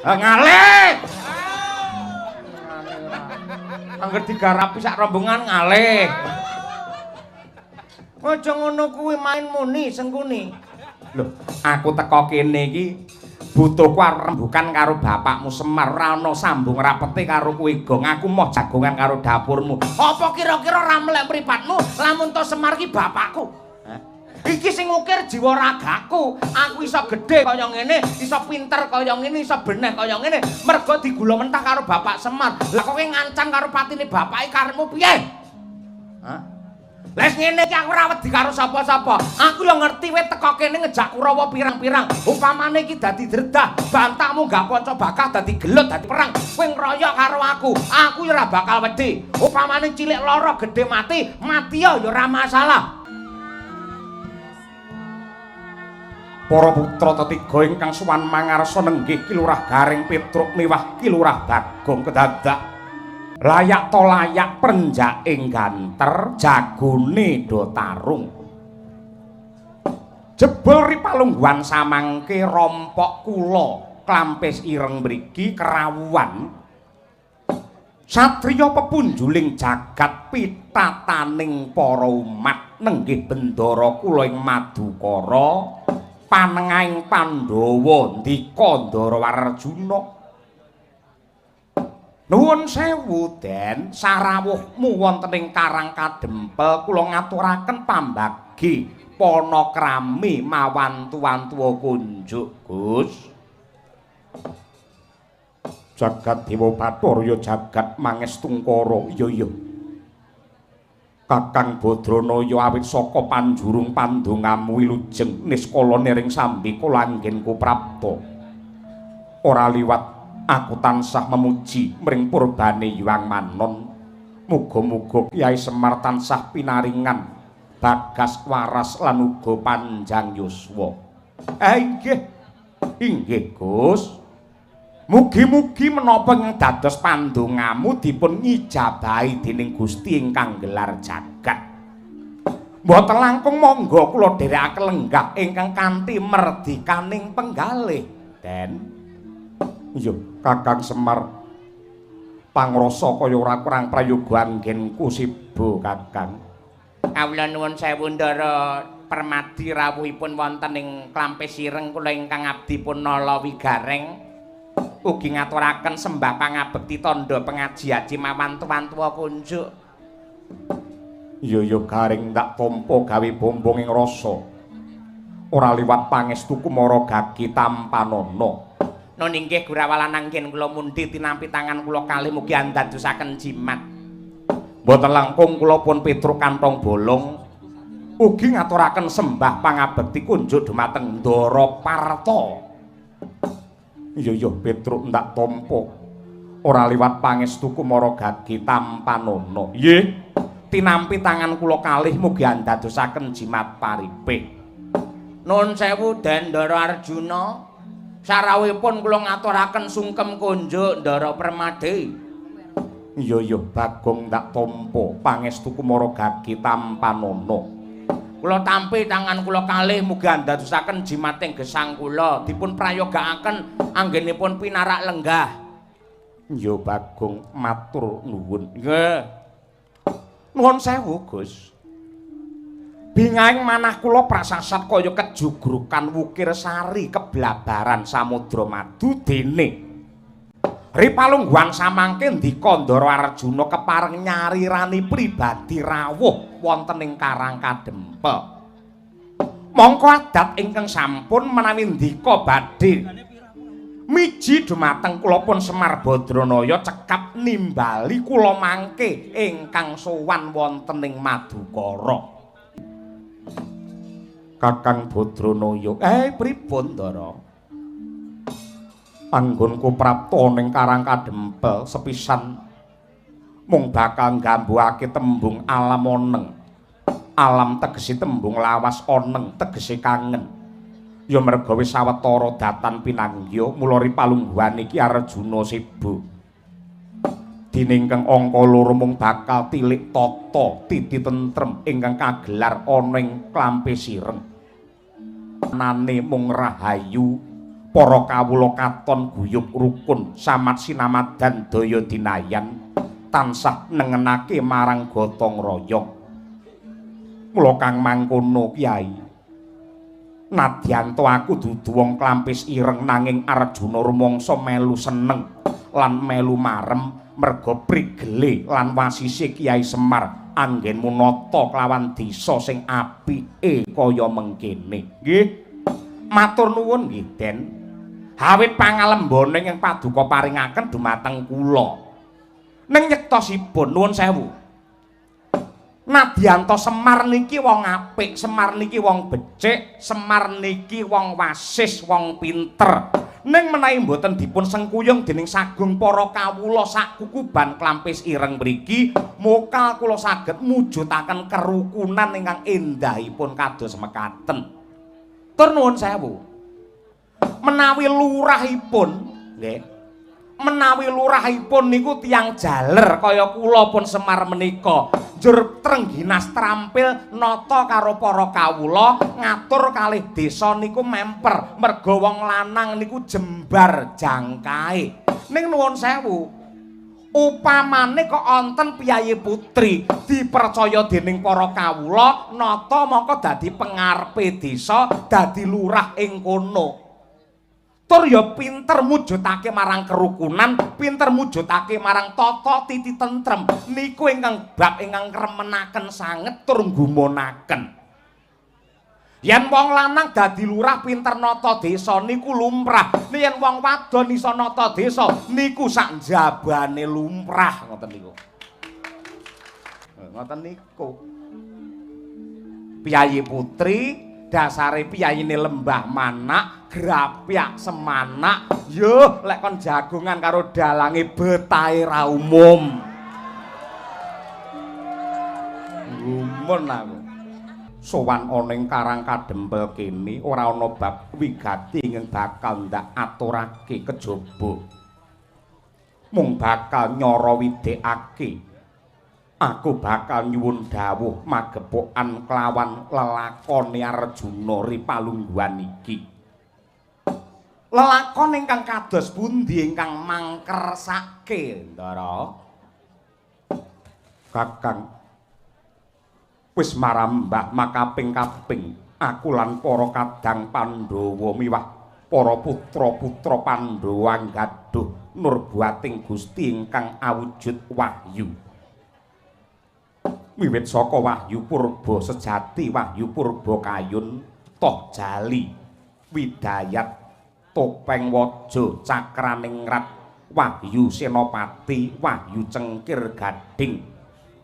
Ngalih. Angger digarapi sak rombongan ngalih. Aja ngono kuwi main muni Sengkuni. Lho, aku teko kene iki butuhku arep rembukan karo bapakmu Semar, ora ana sambung rapete karo kowe Gong. Aku moh jagongan karo dapurmu. Apa kira-kira ora melek mripatmu lamun to Semar ki bapakku? Hah? Iki sing ngukir jiwa ragaku. Aku iso gedhe kaya ngene, iso pinter kaya ngene, iso beneh kaya ngene, mergo digula mentah karo bapak Semar. Lah kok kowe ngancam karo patine bapake karepmu piye? Hah? Les ngene iki aku ora wedi karo sapa-sapa. Aku ya ngerti kowe teko kene ngejak Kurawa pirang-pirang. Upamane iki dadi dredah, bantakmu gak panca bakah dadi gelut, dadi perang. Kowe ngroyok karo aku, aku ya ora bakal wedi. Upamane cilik lara, gedhe mati, mati ya ora masalah. Para putra tetiga ingkang sowan mangarsa nenggih Ki Lurah Gareng Petruk miwah Ki Lurah Bagong kedadak. Layak to layak prenjake ganter jagone do tarung. Jebul ripalungguhan samangke rompok kula Klampis Ireng mriki kerawuan satriya pepunjuling jagat pitataning para umat nenggih bendara kula ing Madukara panengahing Pandhawa ndika Ndara Arjuna. Nuwun sewu Den, sarawuhmu wonten ing Karang Kadempel kula ngaturaken pambagi panakrami mawantu-wantu kunjuk Gus. Jagat Dewa Bathara ya jagat Mangestungkara. Iya iya. Kakang Badranaya awit saka panjurung pandongamu wilujeng niskala niring sambika langgenku prapta. Ora liwat aku tansah memuji mring purbane Hyang Manon. Muga-muga Kyai Semar tansah pinaringan bagas waras lan uga panjang yuswa. Inggih. Inggih, Gus. Mugi-mugi menapa ing dados pandongamu dipun ngijabahi dening Gusti ingkang gelar jagat. Mboten langkung monggo kula dherekaken lenggah ingkang kanthi merdikaning penggalih, Den. Iya, Kakang Semar pangrasa kaya ora kurang prayoga anggenku siba, Kakang. Kawula nuwun sewu Ndara Permadi rawuhipun wonten ing Klampis Ireng kula ingkang abdi pun Nala Wigareng ugi ngaturaken sembah pangabekti tandha pengaji-aji mawantu-wantu kunjuk. Iya iya Garing tak tampa gawe bombong ing rasa. Ora liwat pangestu kumara gagi tampanana. Nun inggih gurawalan anggen kula mundhi tinampi tangan kula kalih mugi andadosaken jimat. Mboten langkung kula pun Petruk kantong bolong ugi ngaturaken sembah pangabekti kunjuk dumateng Ndara Parta. Iya iya Petruk ndak tampa. Ora liwat pangestu kumara gagi tampanana. Nggih. Tinampi tangan kula kalih mugi andadosaken jimat paripih. Nun sewu Den Ndara Arjuna. Sarawuhipun kula ngaturaken sungkem kunjuk Ndara Permadi. Iya iya Bagong ndak tampa pangestu kumara gagi tampanana. Kula tampi tangan kula kalih mugi andadosaken jimating gesang kula dipun prayogakaken anggenipun pinarak lenggah. Iya Bagong matur nuwun. Nggih. Nuwun sewu Gus. Bingahing manah kula prasasat kaya kejugrukan wukir sari keblabaran samudra madu dene ripalungguhan samangke ndika Ndara Arjuna kepareng nyarirani pribadi rawuh wonten ing Karang Kadempel. Mongko adat ingkang sampun menawi ndika badhe miji dumateng kula pun Semar Badranaya cekap nimbali kula mangke ingkang sowan wonten ing Madukara. Kakang Badranaya, pripun Ndara? Anggonku prapta ning Karang Kadempel sepisan mung bakal nggambuhake tembung alam oneng. Alam tegese tembung lawas, oneng tegese kangen. Ya merga wis sawetara datan pinanggya mula ripalungguhan iki Arjuna sibu. Dene ingkang angka loro mung bakal tilik tata titi tentrem ingkang kagelar ana ing Klampis Ireng. Nane mung rahayu Para kawula katon guyub rukun samat sinamadan daya dinayan tansah nengenake marang gotong royong. Mula kang mangkono Kyai, nadyanto aku dudu wong Klampis Ireng nanging Arjuna rumangsa melu seneng lan melu marem merga prigele lan wasise Kyai Semar anggenmu nata kelawan desa sing apike kaya mengkene. Nggih, matur nuwun nggih Den. Awit pangalembane ing paduka paringaken dumateng kula. Ning yektosipun nuwun sewu. Nadyanto Semar niki wong apik, Semar niki wong becik, Semar niki wong wasis, wong pinter. Ning menawi mboten dipun sengkuyung dening sagung para kawula sak kukuban Klampis Ireng mriki, mokal kula saged mujudaken kerukunan ingkang endahipun kados mekaten. Tur nuwun sewu. Menawi lurahipun nggih, menawi lurahipun niku tiyang jaler kaya kula pun Semar menika njur trengginas trampil nata karo para kawula ngatur kalih desa niku memper merga wong lanang niku jembar jangkae. Ning nuwun sewu, upamane kok wonten piyayi putri dipercaya dening para kawula nata mongko dadi pengarepe desa, dadi lurah ing kono. Tur ya pinter mujudake marang kerukunan, pinter mujudake marang tata titi tentrem. Niku ingkang bab ingkang remenaken sanget tur nggumonaken. Yen wong lanang dadi lurah pinter nata desa niku lumrah. Yen wong wadon iso nata desa niku sak njabane lumrah ngoten niku. Ngoten niku. Piyayi putri dasare piyayine lembah manak, grapyak semanak, yo lek kon jagongan karo dalange betahe ra umum. Gumun aku. Sowan ana ing Karang Kadempel kene ora ana bab wigati ing bakal ndak aturake kejaba. Mung bakal nyara widekake. Aku bakal nyuwun dawuh magepokan kelawan lelakone Arjuna ri palungguhan iki. Lelakon ingkang kados pundi ingkang mangkersake, Ndara? Kakang, wis marambah makaping-kaping aku lan para kadang Pandhawa miwah para putra-putra Pandhawa nggaduh nurbuating Gusti ingkang awujud wahyu. Wiwit saka wahyu purba sejati, wahyu purba kayun, toh jali, widayat, topeng waja, cakraningrat, wahyu senopati, wahyu cengkir gading,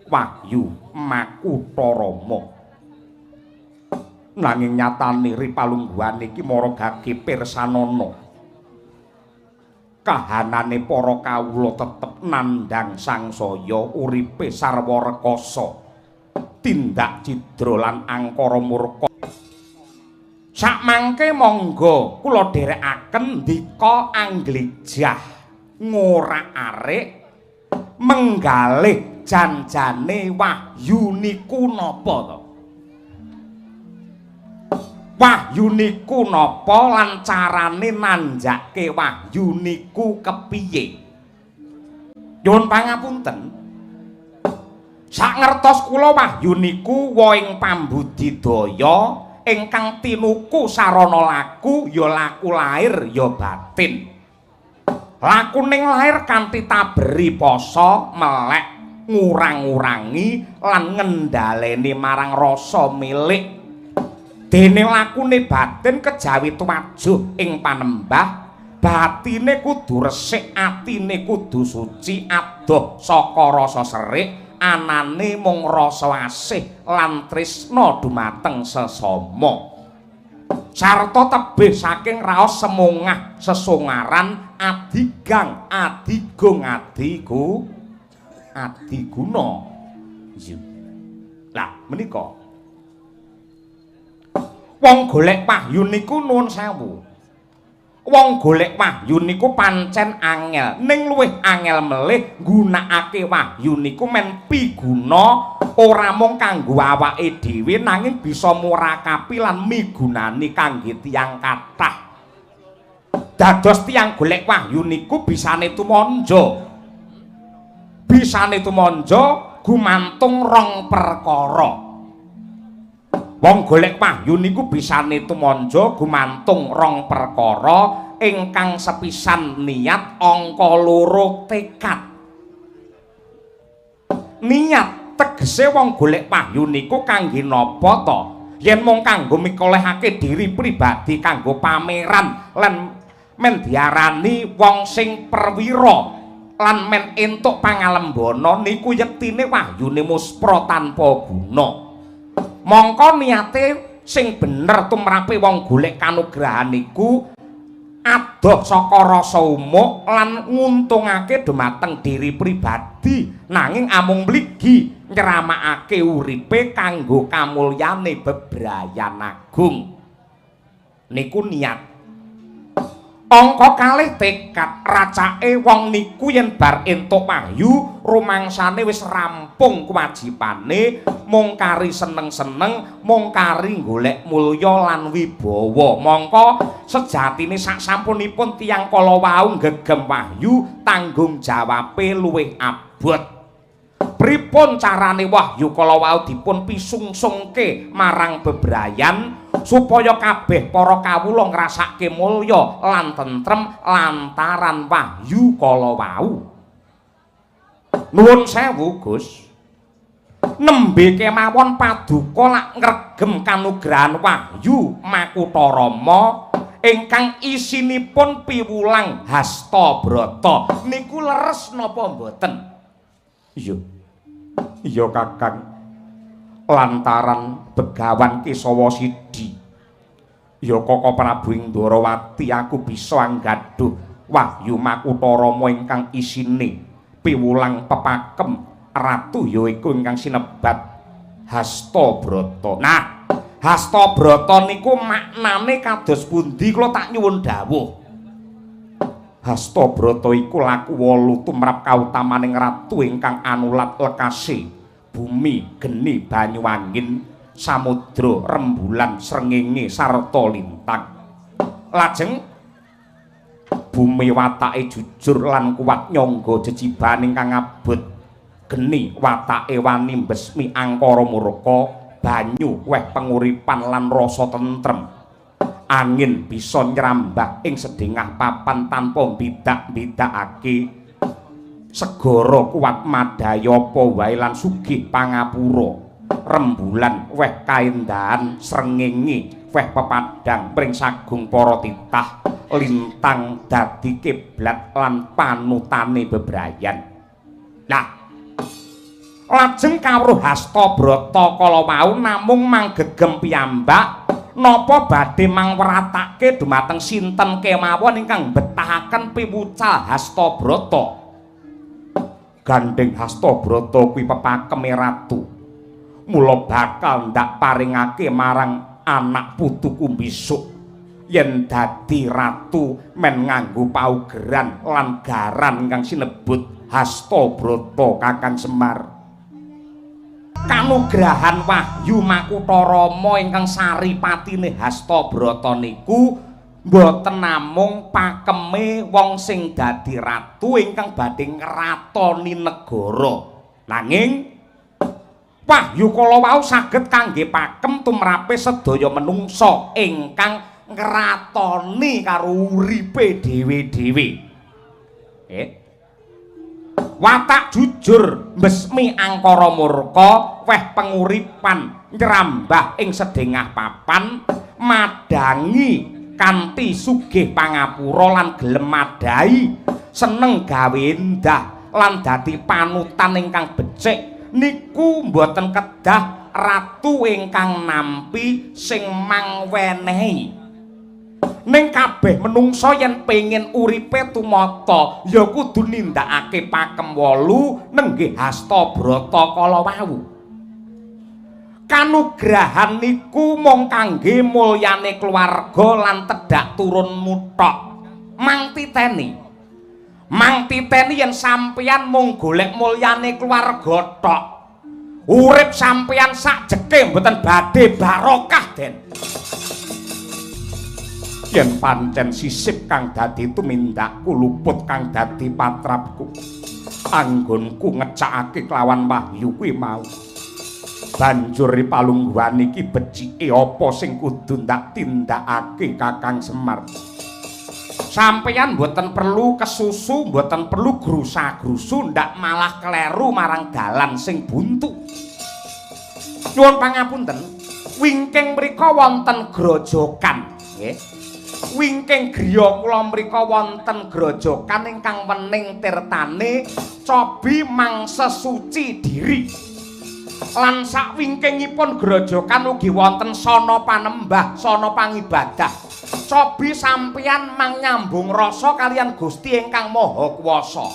wahyu makutharama. Nanging nyatane ri palungguhan iki mara gage pirsanana. Kahanane para kawula tetep nandhang sangsaya, uripe sarwa rekasa, tindak cidra lan angkara murka. Sakmangke monggo kula dherekaken ndika angglejah ngorak-arik menggalih janjane wahyu niku napa to? Wahyu niku napa lan carane nanjake wahyu niku kepiye? Nyuwun pangapunten. Sangertos kula wahyu niku woing pambudidaya ingkang tinuku sarana laku ya laku lahir ya batin. Lakuning lahir kanthi taberi poso, melek, ngurang-ngurangi lan ngendhaleni marang rasa milik. Dene lakune batin kejawi tuwajuh ing panembah, batine kudu resik, atine kudu suci, adoh saka rasa serik, anane mung rasa asih lan tresna dumateng sesama. Sarta tebih saking raos semongah sesongaran adigang adigung adiku adiguna. Lah menika wong golek wahyu niku nuwun sewu. Wong golek wahyu niku pancen angel, ning luwih angel melih nggunakake wahyu niku men piguna ora mung kanggo awake dhewe nanging bisa murakapi lan migunani kangge tiyang kathah. Dados tiyang golek wahyu niku bisane tumanja. Bisane tumanja gumantung rong perkara. Wong golek wahyu niku bisane tumanja gumantung rong perkara, ingkang sepisan niat, angka loro tekad. Niat tegese wong golek wahyu niku kangge napa to? Yen mung kanggo mikolehake diri pribadi, kanggo pameran lan men diarani wong sing perwira lan men entuk pangalembana niku yektine wahyune muspra tanpa guna. Mongko niate sing bener tumrape wong golek kanugrahan niku adoh saka rasa umuk lan nguntungake dumateng diri pribadi, nanging amung mligi nyeramakake uripe kanggo kamulyane bebrayan agung. Niku niat. Angka kalih tekad, racake wong niku yen bar entuk wahyu rumangsane wis rampung kewajibane, mung kari seneng-seneng, mung kari golek mulya lan wibawa. Mongko sejatine sak sampunipun tiyang kala wau nggegem wahyu, tanggung jawabe luwih abot. Pripun carane wahyu kala wau dipun pisungsungke marang bebrayan supaya kabeh para kawula ngrasake mulya lan tentrem lantaran wahyu kala wau. Nuwun sewu, Gus. Nembe kemawon paduka lak ngregem kanugrahan wahyu Makutha Rama ingkang isinipun piwulang hasta brata niku leres napa mboten? Iya. Iya, Kakang. Lantaran Begawan Kesawa Sidi ya Kaka Prabu ing Ndorowati aku bisa anggaduh wahyu Makutha Rama ingkang isine piwulang pepakem ratu ya iku ingkang sinebat Hasta Brata. Nah, Hasta Brata niku maknane kados pundi kula tak nyuwun dawuh. Hasta Brata iku laku wolu tumrap kautamaning ratu ingkang anulat lekase bumi, geni, banyu angin, samudra, rembulan, srengenge sarta lintang. Lajeng bumi watake jujur lan kuat nyangga jejiban ingkang abot. Geni watake wani mbesmi angkara murka, banyu weh penguripan lan rasa tentrem. Angin bisa nyrambah ing sedengah papan tanpa bidak-bidakake. Segara kuat madhaya apa wae lan sugih pangapura. Rembulan weh kaendahan, srengenge weh pepadhang pring sagung para titah, lintang dadi kiblat lan panutane bebrayan. Nah, lajeng kawruh Hasta Brata kala wau namung manggegem piyambak napa badhe mangweratake dumateng sinten kemawon ingkang betahaken piwucal Hasta Brata. Gandeng Hasta Brata kuwi pepakeme ratu. Mula bakal ndak paringake marang anak putuku besok yen dadi ratu men nganggo paugeran lan garan ingkang sinebut Hasta Brata Kakang Semar. Kanugrahan wahyu Makutha Rama ingkang saripatine Hasta Brata niku mboten namung pakeme wong sing dadi ratu ingkang badhe ngratoni negara, nanging wahyu kala wau saged kangge pakem tumrape sedaya menungsa ingkang ngratoni karo uripe dhewe-dhewe. Watak jujur mbesmi angkara murka weh penguripan nyrambah ing sedengah papan, madangi kanthi sugih pangapura lan gelem madhahi, seneng gawe endah lan dadi panutan ingkang becik niku mboten kedah ratu ingkang nampi sing mangwenehi. Ning kabeh menungsa yen pengin uripe tumata ya kudu nindakake pakem wolu nenggih Hasta Brata kala wau. Kanugrahan niku mung kangge mulyane keluarga lan tedhak turun muthok. Mang titeni. Mang titeni yen sampeyan mung golek mulyane keluarga tok, urip sampeyan sak jeke mboten badhe barokah, Den. Yen pancen sisip kang dadi tumindakku luput kang dadi patrapku. Anggonku ngecakake kelawan wahyu kuwi mau. Banjur palungguhan iki becike apa sing kudu ndak tindakake Kakang Semar? Sampeyan mboten perlu kesusu, mboten perlu grusa-grusu, ndak malah kleru marang dalan sing buntu. Nyuwun pangapunten, wingking mriko wonten grojokan, nggih. Wingking griya kula mriko wonten grojokan ingkang wening tirtane cobi mangsa suci diri. Lan sakwingkingipun grojokan ugi wonten sana panembah, sana pangibadah. Cobi sampeyan mang nyambung rasa kaliyan Gusti ingkang Maha Kuwasa.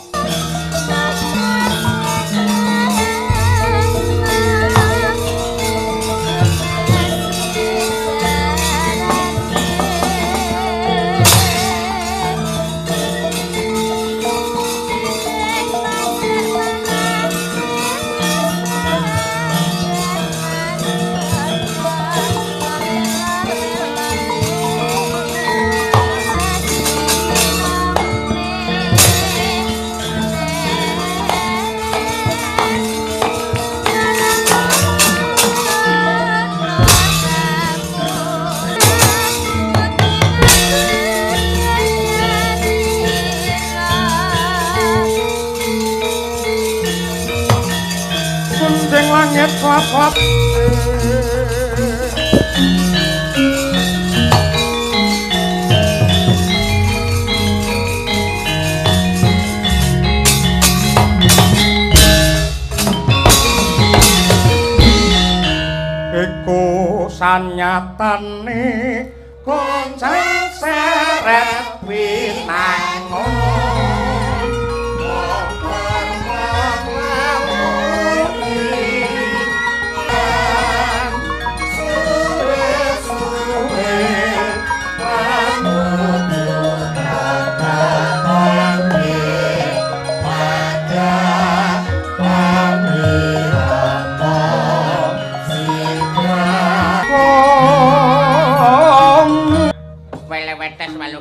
Klap-klap. Iku sanyatane gonceng seret winangun.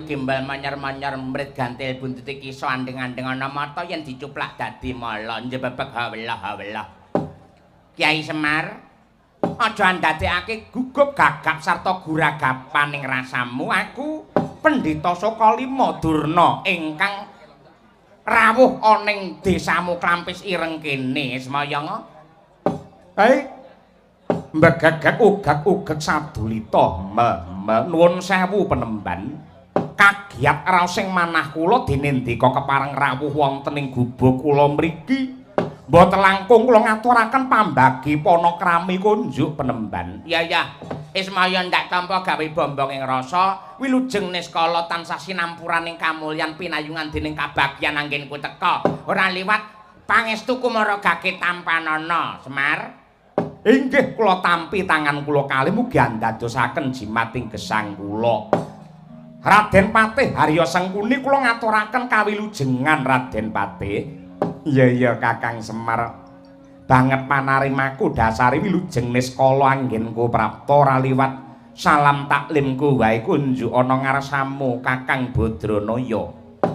Gimbal manyer-manyer mrit gantil buntute kiso andeng-andeng ana mata yen dicuplak dadi mala njebebek hawelah-hawelah. Kyai Semar, aja ndadekake gugup gagap sarta guragapan ing rasamu. Aku Pendhita Sukalima Durna ingkang rawuh ana ing desamu Klampis Ireng kene, Semayanga. Baik. Mbegegek ugak-ugek sadulita mel nuwun sewu penemban. Kagiat raos sing manah kula dene ndika kepareng rawuh wonten ing gubuk kula mriki. Mboten langkung kula ngaturaken pambagi panakrami kunjuk penemban. Ya ya, Ismaya ndak tampa gawe bombong ing rasa, wilujeng niskala tansah sinampuraning kamulyan pinayungan dening kabagyan anggenku teka. Ora liwat pangestu kumara gage tampanana, Semar. Inggih kula tampi tangan kula kalih mugi andadosaken jimat ing gesang kula. Raden Patih Harya Sengkuni kula ngaturaken kawilujengan Raden Patih. Iya iya Kakang Semar. Banget panarimaku dasari wilujeng niskala anggenku prapta ora liwat salam taklimku wae kunjuk ana ngarsamu Kakang Badranaya.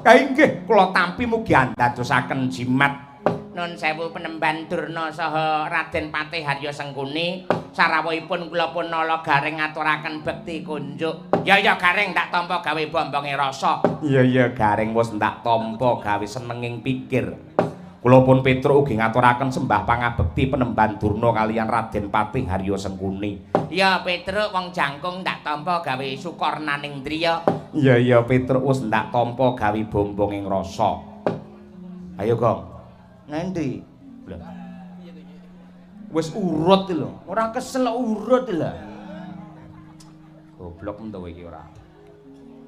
Inggih kula tampi mugi andadosaken jimat. Nun sewu penemban Durna saha Raden Patih Harya Sengkuni, sarawuhipun kula pun nala Gareng ngaturaken bekti kunjuk. Ya ya Gareng ndak tampa gawe bombonge rasa. Iya iya Gareng wis ndak tampa gawe senenging pikir. Kula pun Petruk ugi ngaturaken sembah pangabekti penemban Durna kaliyan Raden Patih Harya Sengkuni. Ya Petruk wong jangkung ndak tampa gawe sukornaning driya. Iya iya Petruk wis ndak tampa gawe bombonging rasa. Ayo Gong. Ngendi? Lho. Wis urut lho, ora kesel urut lho. Goblok ento iki ora.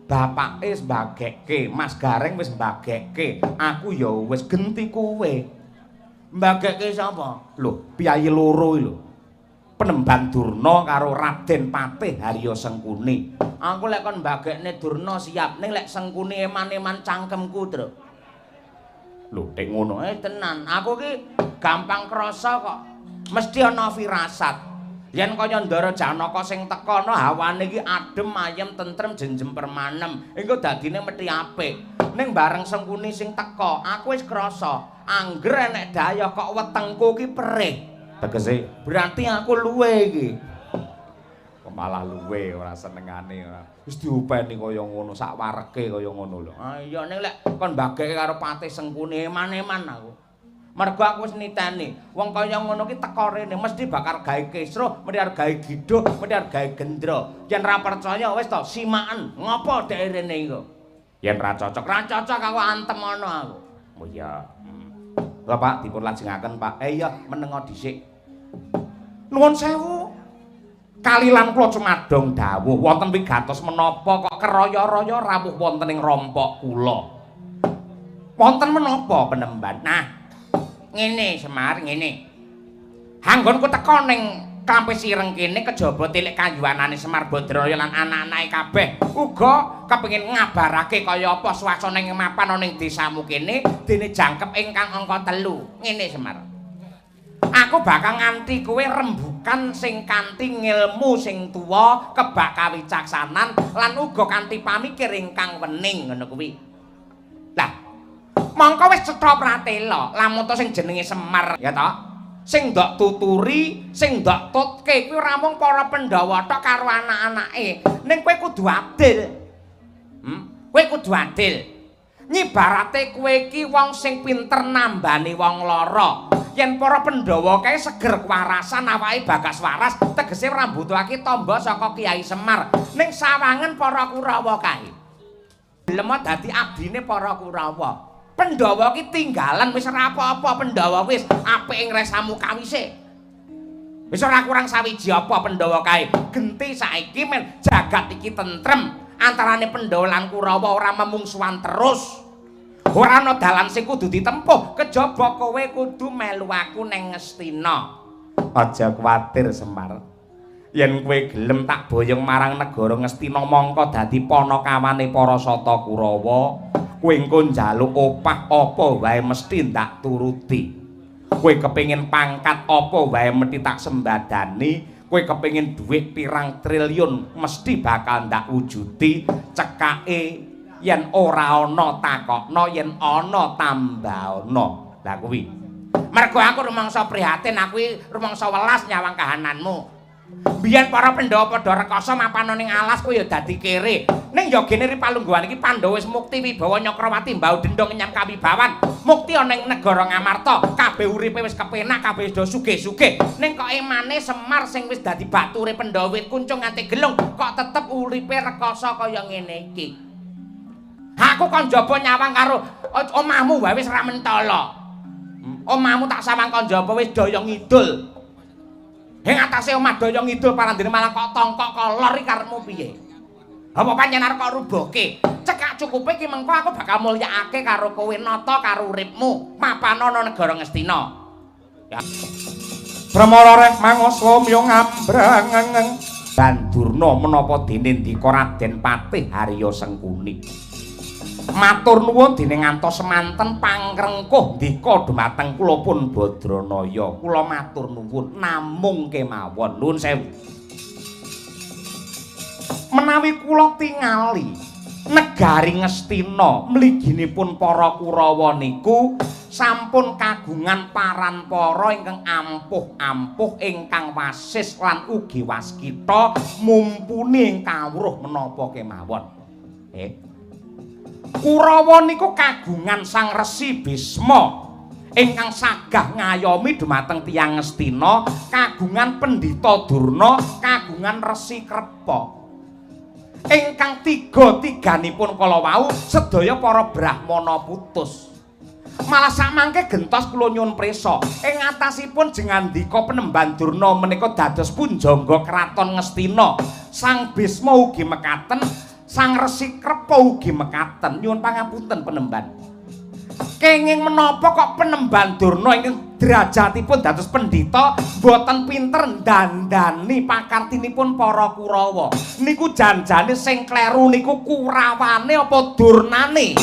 Bapake wis mbagekke, Mas Gareng wis mbagekke, aku ya wis genti kowe. Mbagekke sapa? Lho, piyayi loro iki lho. Penemban Durna karo Raden Patih Harya Sengkuni. Aku lek kon mbagekne Durna siap, ning lek Sengkuni eman-eman cangkemku, Truk. Lho, tek ngono. Tenan, aku ki gampang krasa kok. Mesti ana firasat. Yen kaya Ndara Janaka sing teka ana hawane iki adem, ayem, tentrem, jenjem permanem. Engko dadine mesti apik. Ning bareng Sengkuni sing teka, aku wis krasa angger enek dayah kok wetengku ki perih. Tegese berarti aku luwe iki. Kok malah luwe ora senengane ora. Wis diopeni kaya ngono, sak wareke kaya ngono lho. Ah iya ning lek kon mbageke karo Patih Sengkuni eman-eman aku. Mergo aku wis niteni, wong kaya ngono ki teka rene mesti bakal gawe kisruh, mesti arep gawe gidhuh, mesti arep gawe gendra. Yen ra percaya wis to simaken, ngopo dhek rene iku? Yen ra cocok, ra cocok aku antem ana aku. Oh iya. Lha Pak dipun lajengaken Pak. Iya, menengo dhisik. Nuwun sewu. Kalilan kula cumadong dawuh wonten wigatos menapa kok keraya-raya rawuh wonten ing rompok kula. Wonten menapa penemban? Nah, ngene Semar, ngene. Anggonku teka ning Klampis Ireng kene kejaba tilik kayuwanane Semar Badraya lan anak-anake kabeh. Uga kepengin ngabarake kaya apa swasana ing mapan ana ning desamu kene dene jangkep ingkang angka 3. Ngene Semar. Aku bakal nganti kowe rembukan sing kanthi ngilmu sing tuwa, kebak kawicaksanan lan uga kanthi pamikir ingkang wening ngono kuwi. Lah, mongko wis cetha pratela, lamun to sing jenenge Semar ya to. Sing ndok tuturi, sing ndok tutke kuwi ora mung para Pandhawa tok karo anak-anake. Ning kowe kudu adil. Kowe kudu adil. Nyibarate kowe iki wong sing pinter nambani wong lara. Yen para Pandhawa kae seger kewarasan awake bagas waras, tegese ora mbutuhake tamba saka Kyai Semar. Ning sawangen para Kurawa kae. Gelem dadi abdine para Kurawa. Pandhawa ki tinggalan wis ora apa-apa, Pandhawa wis apik ing resamu kawise. Wis ora kurang sawiji apa Pandhawa kae. Genti saiki men jagat iki tentrem, antarane Pandhawa lan Kurawa ora memungsuhan terus. Ora ana dalan sing kudu ditempuh, kejaba kowe kudu melu aku ning Ngastina. Aja kuwatir Semar. Yen kowe gelem tak boyong marang negara Ngastina mongko dadi panakawane para Sata Kurawa. Kowe engko njaluk opah apa wae mesti ndak turuti. Kowe kepengin pangkat apa wae mesti tak sembadani. Kowe kepengin dhuwit pirang triliun mesti bakal ndak wujudi. Cekake yen ora ana takokno, yen ana tambahana. Lah kuwi. Mergo aku rumangsa prihatin, aku rumangsa welas nyawang kahananmu. Biyen para Pandhawa padha rekoso mapan ning alas kuwi ya dadi kere. Ning ya gene ri palungguhan iki Pandhawa wis mukti wibawa Nyakrawati mbau dendong nyam kawibawan. Mukti ana ing negara Ngamarta, kabeh uripe wis kepenak, kabeh wis do sugih-sugih. Ning kok emane Semar sing wis dadi bature Pandhawa wit kuncung nganti gelung kok tetep uripe rekoso kaya ngene iki. Aku kon njaba nyawang karo omahmu wae wis ra mentala. Omahmu tak sawang kon njaba wis daya ngidul. Ing atase omah daya ngidul parandene malah kok tongkok kolor iki karepmu piye? Apa pancen arep kok rubuhke? Cekak cukupe iki mengko aku bakal mulyakake karo kowe nata karo uripmu. Mapan ana negara Ngastina. Ya. Brahmara reh mangoswa myo ngambrang. Bandurna menapa dene ndika Raden Patih Harya Sengkuni. Matur nuwun dene ngantos semanten pangrengkuh ndika dumateng kula pun Badranaya. Kula matur nuwun namung kemawon. Nuwun sewu. Menawi kula tingali negari Ngastina mliginipun para Kurawa niku sampun kagungan paranpara ingkang ampuh-ampuh ingkang wasis lan ugi waskita mumpuni ing kawruh menapa kemawon. Kurawa niku kagungan Sang Resi Bisma ingkang sagah ngayomi dumateng tiyang Ngastina, kagungan Pendhita Durna, kagungan Resi Krepa. Ingkang tiga-tiganipun kala wau sedaya para brahmana putus. Malah samangke gentos kula nyuwun prisa ing atasipun jengandika Penemban Durna menika dados punjangga kraton Ngastina. Sang Bisma ugi mekaten, Sang Resi Krepa ugi mekaten. Nyuwun pangapunten Penemban. Kenging menapa kok Penemban Durna ingkang derajatipun dados pendhita boten pinter ndandani pakartinipun para Kurawa. Niku janjane sing kleru niku Kurawane apa Durnane?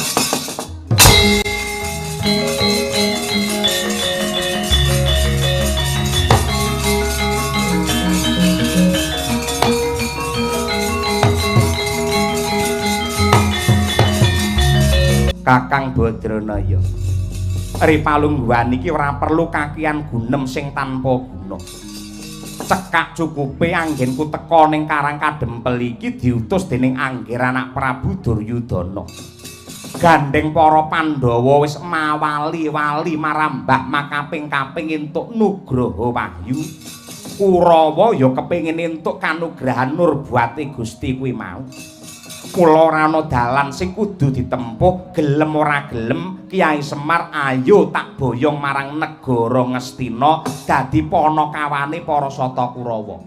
Kakang Badranaya. Ri palungguhan iki ora perlu kakian gunem sing tanpa guna. Cekak cukupe anggenku teka ning Karang Kadempel iki diutus dening Anggir anak Prabu Duryudana. Gandeng para Pandhawa wis mawali-wali marambah makaping-kaping entuk nugraha wahyu. Kurawa ya kepengin entuk kanugrahan nurbuwate Gusti kuwi mau. Kula ora ana dalan sing kudu ditempuh, gelem ora gelem Kyai Semar ayo tak boyong marang negara Ngastina dadi panakawane para Sata Kurawa.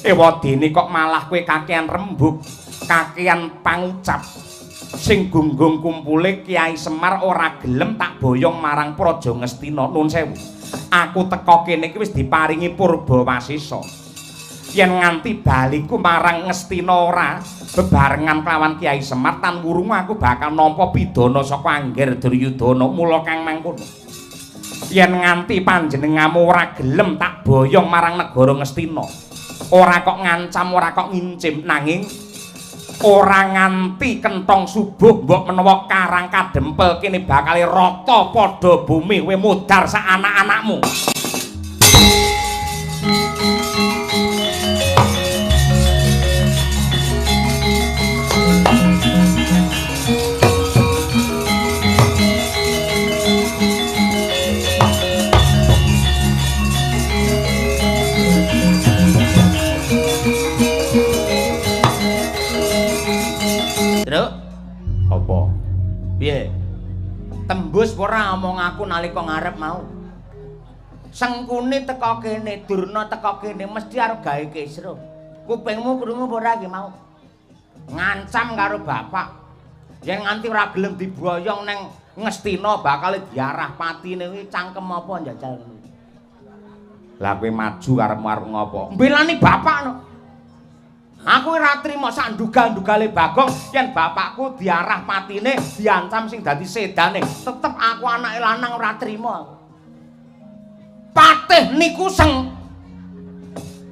Ewadene kok malah kowe kakean rembug, kakean pangucap. Sing gunggung kumpule Kyai Semar ora gelem tak boyong marang Praja Ngastina. Nuwun sewu. Aku teka kene iki wis diparingi purbawasesa. Yen nganti baliku marang Ngastina ora bebarengan kelawan Kyai Semar tan wurung aku bakal nampa pidana saka Anggir Duryudana. Mula kang mangkono, yen nganti panjenenganmu ora gelem tak boyong marang negara Ngastina, ora kok ngancam, ora kok ngincim, nanging ora nganti kentong subuh mbok menawa Karang Kadempel kene bakal rata padha bumi kowe mudhar sak anak-anakmu. Piye? Tembus ora omong aku nalika ngarep mau. Sengkune teka kene, Durna teka kene mesti arep gawe kisruh. Kupingmu krungu apa ora iki mau? Ngancam karo bapak. Yen nganti ora gelem diboyong neng Ngastina bakal diarah patine kuwi cangkem apa njajal ngono. Lah kowe maju karepmu arep ngopo? Mbelani bapak no. Aku ora trimo sak ndugal-ndugale Bagong yen bapakku diarah patine diancam sing dadi sedane. Tetep aku anake lanang ora trimo aku. Patih niku seng.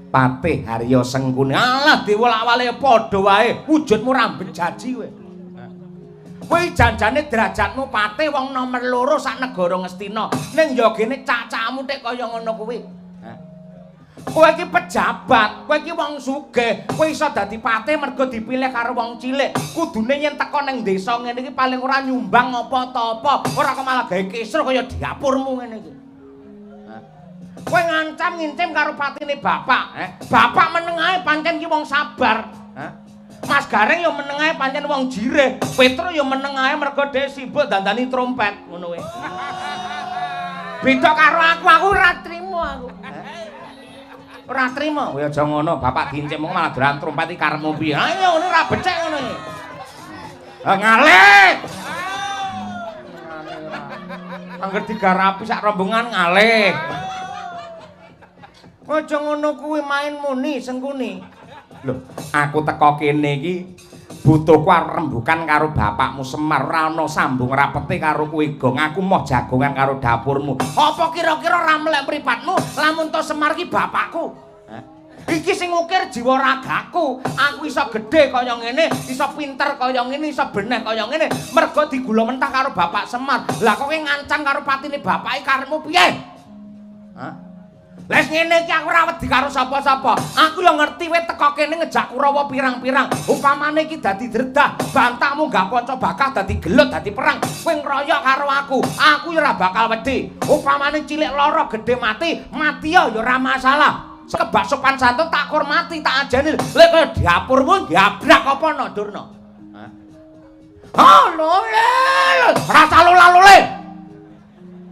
Patih Harya Sengkuni. Alah diwolak-walik padha wae, wujudmu ora bejaji kowe. Kowe janjane derajatmu patih wong nomer 2 sak negara Ngastina. Ning ya gene cacakmu tek kaya ngono kuwi. Kowe iki pejabat, kowe iki wong sugih, kowe iso dadi patih mergo dipilih karo wong cilik. Kudune yen teko ning desa ngene iki paling ora nyumbang apa ta apa, ora kok malah gawe kisruh kaya dapurmu ngene iki. Kowe ngancam ngincim karo patine bapak, Bapak meneng ae pancen iki wong sabar. Mas Gareng ya meneng ae pancen wong jirih, Petro ya meneng ae mergo dhek sibuk dandani trompet ngono kowe. Beda karo aku, aku ora trimo aku. Ora trimo. Kowe aja ngono, bapak diincim malah dolan trompet iki karepmu piye? Ayo ngono ora becik ngono iki. Ngalih. Angger digarapi sak rombongan ngalih. Aja ngono kuwi main muni Sengkuni. Lho, aku teko kene iki butuhku arep rembukan karo bapakmu Semar, ora ana sambung rapete karo kowe Gong. Aku moh jagongan karo dapurmu. Apa kira-kira ora melek mripatmu lamun to Semar iki bapakku? Iki sing ngukir jiwa ragaku. Aku iso gedhe kaya ngene, iso pinter kaya ngene, iso beneh kaya ngene mergo digula mentah karo bapak Semar. Lah kok kowe ngancam karo patine bapake karepmu piye? Hah? Les ngene iki aku ora wedi karo sapa-sapa. Aku yo ngerti kowe teko kene ngejak Kurawa pirang-pirang. Upamane iki dadi dredah, bantakmu gak panca bakah dadi gelut, dadi perang. Kowe ngroyok karo aku, aku yo ora bakal wedi. Upamane cilik lara gedhe mati, mati yo ora masalah. Kebak sopan santun tak hormati, tak ajeni. Lek kaya dapurmu gabrak apa no Durna? Hah, lole. Rasa lole.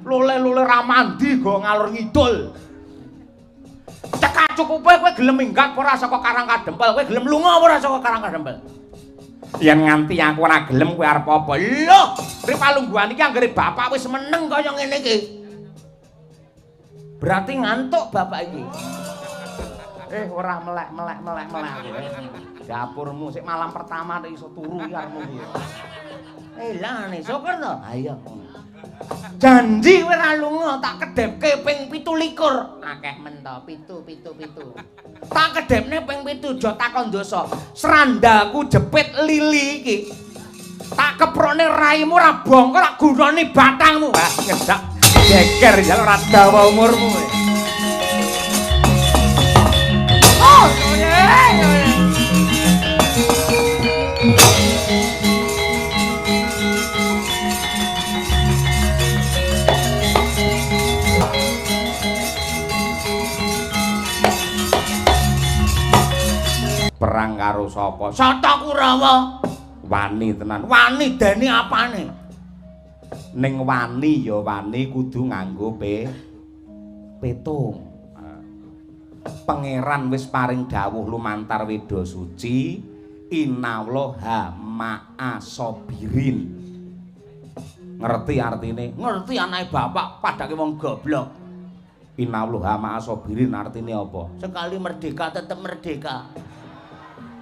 Lole-lole ra mandi go ngalor ngidul. Cekak cukupe kowe gelem minggat ora saka Karang Kadempel, kowe gelem lunga ora saka Karang Kadempel. Yen nganti aku ora gelem kowe arep apa? Lho, ri palungguhan iki anggere bapak wis meneng kaya ngene iki. Berarti ngantuk bapak iki. Ora melek melek melek melek. Dapurmu sik malam pertama nek iso turu iki arepmu piye? Lah nek syukur to. Ha iya. Janji kowe ora lunga tak kedhepke ping 27. Akeh men to, 7 7 7. Tak kedhepne ping 7 aja takon dosa. Srandalku jepit lili iki. Tak keprokne raimu ora bongko tak gunane batangmu. Wah, ngedak geger ya ora dawa umurmu. Oh, perang karo sapa? Sata Kurawa. Wani tenan. Wani dene apane? Ning wani ya wani kudu nganggo petung. Pangeran wis paring dawuh lumantar Weda Suci, innallaha ma'a sabirin. Ngerti artine? Ngerti anake bapak padake wong goblok. Innallaha ma'a sabirin artine apa? Sekali merdeka tetep merdeka.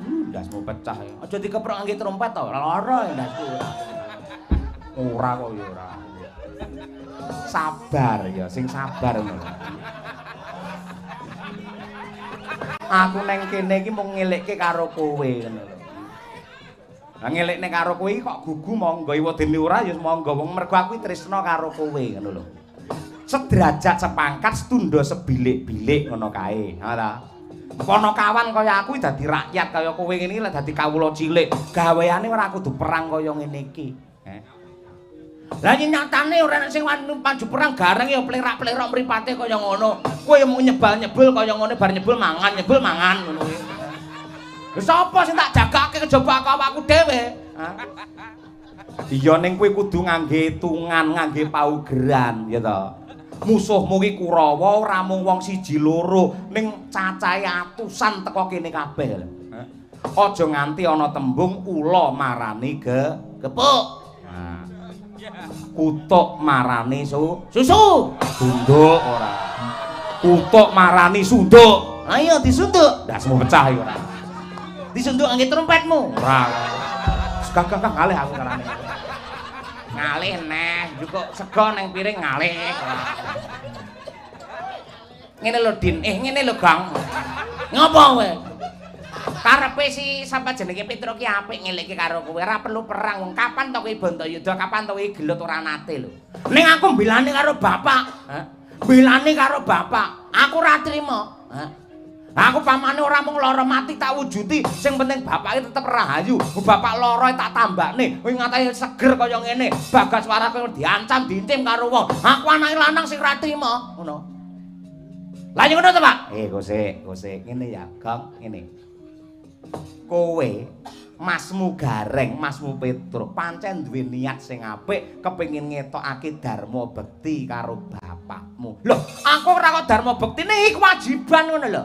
Ndasmu pecah ya. Aja dikeprok ngangge trompet to, lara ndasku. Ora kok ya ora. Sabar ya, sing sabar ngono. Aku neng kene iki mung ngelekke karo kowe ngono lho. Lah ngelekne karo kowe iki kok gugu monggo iwadene ora ya monggo wong mergo aku tresna karo kowe ngono lho. Sederajat sepangkat setunda sebilik-bilik ngono kae, ha ta? Ponokawan kaya aku dadi rakyat kaya kowe ngene iki lek dadi kawula cilik, gaweane ora kudu perang kaya ngene iki. Lah nyatane ora enek sing wani maju perang gareng ya plerak-plerok mripate kaya ngono. Kowe ya mung nyebal-nyebul kaya ngono bar nyebul mangan ngono kuwi. Lha sapa sing tak jagake kejaba awakku dhewe? Iya ning kowe kudu ngangge hitungan, ngangge paugeran ya ta. Musuhmu ki Kurawa ora mung wong siji loro, ning cacahe atusan teko kene kabeh lho. Aja nganti ana tembung ula marani gepuk. Nah. Kutuk marani susu. Sunduk ora. Kutuk marani sunduk. Ayo disunduk. Ndasmu pecah iki ora. Disunduk ngangge trompetmu. Ora. Gagah ngalih aku karane. Ngalih neh, njukuk sego nang piring ngalih. Ngene lho Din, ngene lho Gong. Ngopo kowe? Karepe si sapa jenenge Petruk ki apik ngelekke karo kowe, ora perlu perang wong kapan to kowe Bantayuda, kapan to kowe gelut ora nate lho. Ning aku mbelani karo bapak, heh. Mbelani karo bapak, aku ora trima, heh. Aku pamane ora mung lara mati tak wujuti, sing penting bapake tetep rahayu. Bapak lara tak tambakne, kowe ngatasi seger kaya ngene, Bagas Wara kowe diancam diintim karo wong. Aku anake lanang sing ra trima, ngono. Lah yo ngono to, Pak? Kosek, ngene ya, Gong, ngene. Kowe Masmu Gareng, Masmu Petruk pancen duwe niat sing apik, kepengin ngetokake dharma bekti karo bapakmu. Lho, aku ora kok dharma bektine iki kewajiban ngono lho.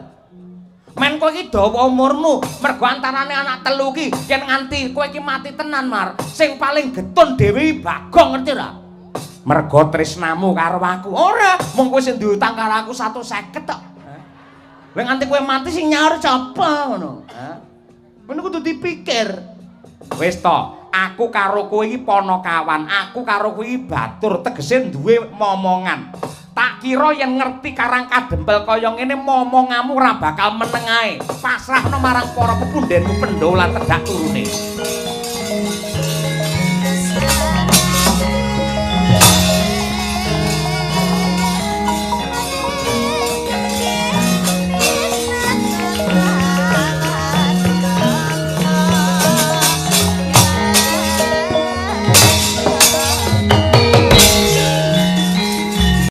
Men kowe iki dawa umurmu, mergo antarane anak telu iki yen nganti kowe iki mati tenan, Mar. Sing paling getun dhewe Bagong, ngerti ora? Mergo tresnamu karo aku. Ora, mung kowe sing duwe utang karo aku 150 tok. Lha nganti kowe mati sing nyaur sapa ngono? Hah? Ngono kudu dipikir. Wis to, aku karo kowe iki ponokawan, aku karo kowe iki batur, tegese duwe momongan. Tak kira yen ngerti karang kadempel kaya ngene momongamu ora bakal meneng ae. Pasrahno marang para pepundhenmu Pandhawa lan tedak turune.